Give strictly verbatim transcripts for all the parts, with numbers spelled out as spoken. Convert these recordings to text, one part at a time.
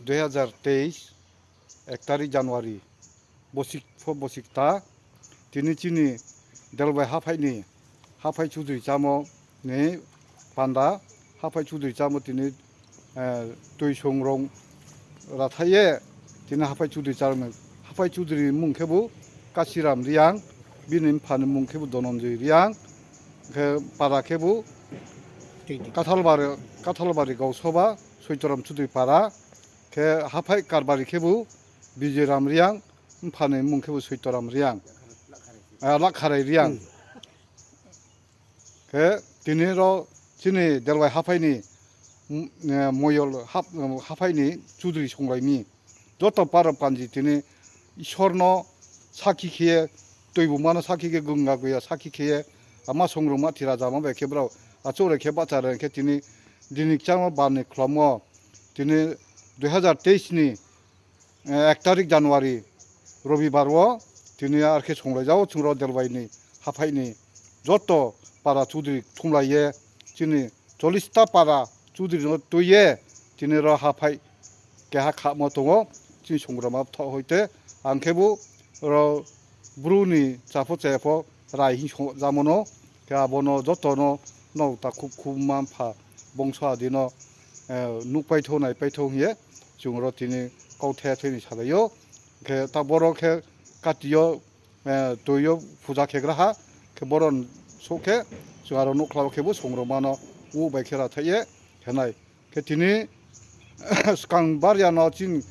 Dui hazar teis, ek tarik January, bosik pho bosik ta, tini chini Delbai haphaini, haphai Chudri chamo ni panda, haphai Chudri chamo tini, eh, twi songrong rathaiye, tini haphai Chudri charokni, haphai Chudri mung khebu Kasiram Riang, bini mphani mung khebu Dononjoi Riang, khe para khebu Kathalbari, Kathalbari Gausoba, Soitoram Chudri para, khe haphai Karbari khebu Bijoyram Riang, mphani mung khebu Soitoram Riang, ah, Lakharai Riang. Hmm. Khe tini ro chini Delwai haphaini, mm, eh, moyol hap-, haphaini Chudri songlaimi. Joto para panji tini Ishorno sakhi khiye, twi bumano sakhi khe, gwnga gwiya sakhi khiye, ama songrwngma thira jama bai khe borok achuk rai khe bacha rai khe tini dini chama barni khwlamo tini dui hazar teis ni, eh, ek tarik January Robibar o tini ar khe songlaijao chwngno Delbai ni haphaini joto para Chudri thumlaiye chini chollish ta para Chudri no twiye tini ro haphai keha khamo tongo, chini songrama thok hoite ang khebu ro bru ni chapho chayapho rai hin song jamano, khe abono jotono nok ta khub khub ma pha bongso adi no, eh, nuk paitho nai paitho hiye chwng ro tini kok the the ni salaio, khe ta boro khe katio, eh, twi o puja khegra ha, khe boron sok khe chwng aro nukla o khebu songrok mano u bai khe rathaiye khenai. Khe tini swkang bar ya no chini,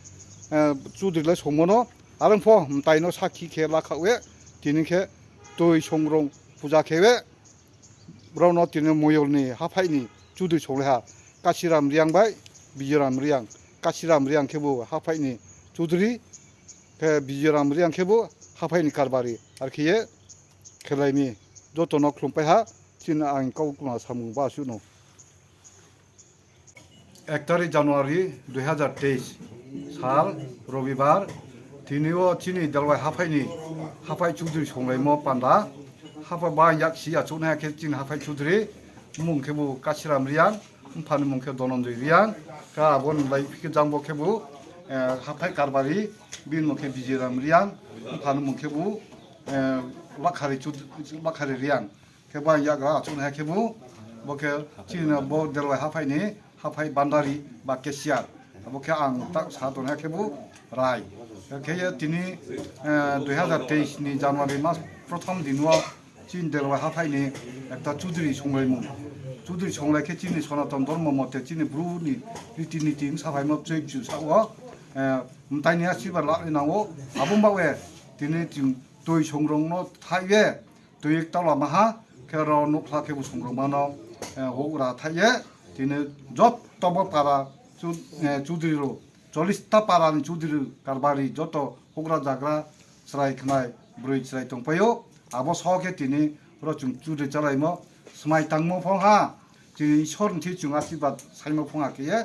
eh, Chudri lai songmano, arang pho mtai no sakhi khe lakha we, tini khe twi songrong puja khe we, borok no tini moyol ni haphai ni Chudri songlai ha, Kasiram Riang bai Bijoyram Riang, Kasiram Riang khebu haphai ni Chudri, khe Bijoyram Riang khebu haphai ni Karbari, ar khe ye khelai mi joto no khlum pai ha, chini ang kok kuna samung ba suno. Ek tarik January dui hazar teis sal, Robibar, tini o chini Delwai haphaini, haphai Chudri songlaimo panda, haphai ba yak si achuknai khe chini haphai Chudri, mung khebu Kasiram Riang, mphani mung khe Dononjoi Riang, ka aboni lai phikhe jang bo khebu, eh, haphai Karbari, bini mung khe Bijoyram Riang, mphani mung khebu, eh, Lakhari Chud-, Lakhari Riang. Khe bo ang yagra achuknai khe bo, bo khe chini bo Delwai haphaini, haphai bandari ba cashier. Bo khe ang tak sa tongnai khe bo rai. Khe ye tini, eh, dui hazar teis ni January mas prothom din o chini Delwai haphaini ekta Chudri songlaimung. Chudri songlai khe chini Sonaton Dhormo mote chini bru ni riti niti wng saphaimo chwi chu sa o, eh, mtai ni asirbad la nango. Abo ba we tini chwng twi songrong no thai ye twi ekta lama ha, khe ro nukla khe bo songrok mano, eh, huk ra thai ye, tini joto bo para chu-, eh, Chudri ro, chollish ta para ni Chudri Karbari joto huk ra jagra chwrai khnai, bwrwi chwrai tong pai o, abo so khe tini ro chwng Chudri chalaimo, swmai tangmo phong ha, chini Ishwar ni thwi chwng asirbad saimo phong ha khe ye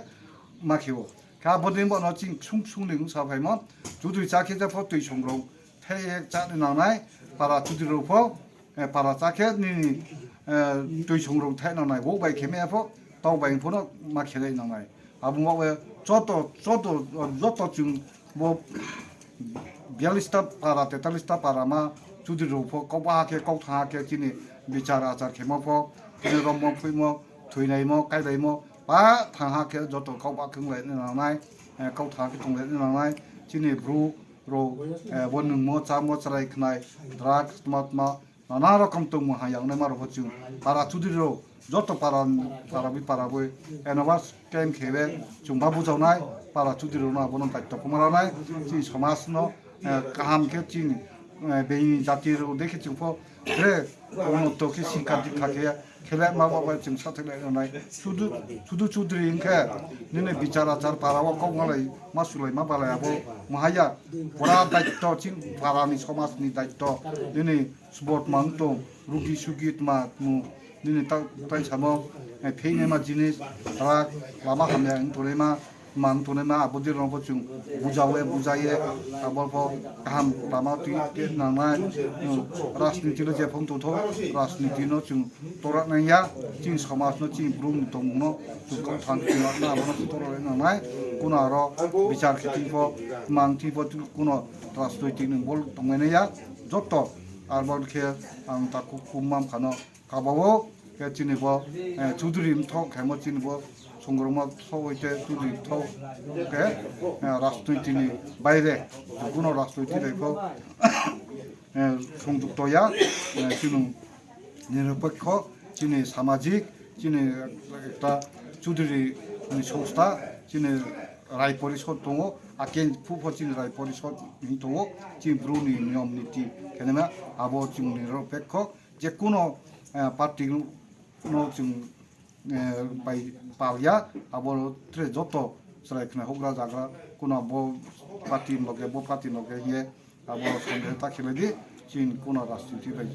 ma khe o. Khe abo ni bo no chwng sung sung ni wng sa phaimo, Chudri cha khe je pho twi songrok, thai ek cha ni nangnai, para Chudri rok pho, eh, para cha khe nini, eh, twi songrok thai nangnai, bo bai khe me pho, tau bai pho no ma khe nai nangnai. Abo ma we joto, joto, joto chwng bo biyallis ta para, tetallis ta para ma Chudri rok pho, kok ba khe, kok tha khe chini bichar achar khe ma pho, chini rommo phuimo, thwinaimo, kailaimo, ba thang ha khe joto kok ba khe wng lai nangnai, eh, kok tha khe tong lai nangnai, chini bru, rok, eh, bo nwngmo, chamo, chwrai khnai, drugs, tma tma, nana rokom tongmung ha yang nai ma rok bo chwng para Chudri rok, joto para, para bui para bui, eno ba scam khe be chwng ba bujawnai, para Chudri rok no abono daitto koma ranai, chini somaj no, eh, kaham khe chini, eh, beini jati rok de khe chwng pho, bre, unnotto khe sikha dikha khe, khelai ma ba bai chwng sathai lai nai. Sudu, sudu Chudri hwnkhe nini bichar achar para o kok ma lai, ma sulai ma balai abo mahaya. Pura daitto chini para ni somaj ni daitto. Nini subot ma wng tong, rugi sugi tma tmu, nini ta-, tai samo, eh, phei nai ma jinis, drugs, lama hamya wng tongnai ma, mang tongnai ma, abo dirno bo chwng bujawe, bujaye, abo pho kaham lama twi nangnai, hmm, rajniti no jephang tongtho, rajniti no chwng torak nangya, chini somaj no, chini brum tongmung no chwng kok thang twi ma abono chwng torak nangnai, Kuno aro bichar khe thwipho, mang thwipho, kuno rajnoitik ni bol tongmani ya, joto arbo khe ang takhuk kum mam khano kabao khe chini bo, eh, Chudri mthok khaimo chini bo songrokma thok hoite Chudri mthok khe, eh, rajnoitik ni baire kuno rajnoitik bai pho, eh, songjukto ya, eh, chini nirapekho, chini samajik, chini ekta Chudri ni songstha, chini Rai Porishod tongo, ake phupho chini Rai Porishod hinwi tongo, chini Bru ni niyom niti khenema abo chini nirapekho, je kuno, eh, party no chwng, eh, bai pal ya, abo tre joto chwrai khna hokra jagra, kuno bo party ni loge, bo party ni loge hiye, abo sondeho ta khelai di, chini kuno rajniti bai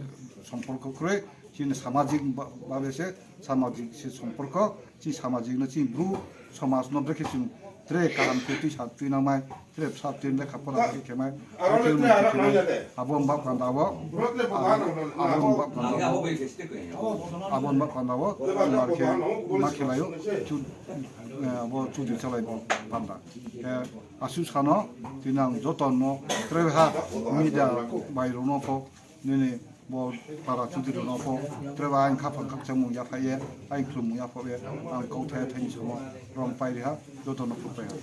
somporko kwrwi, chini samajik ba-, babe se, samajik se somporko, chini samajik no chini Bru somaj no brekhe chwng tre kaham khe twi sa twi nangmai, tre bwsa twi lekha pora khe khemai, abo wngba panda o, abo wngba panda o, abo wngba panda o, mar khe ma khe laio, chu, eh, abo chudri chalai panda. Eh, asu sano, tini ang joto no, tre ha, media bai rok no pho, nini bo para chudri rok no pho, tre ba ang khaphang khakchangmung yaphai ye, ang khulumung yaphai ye, ang kok thai thai ni samo, rong pai riha, joto no phuk pai ha.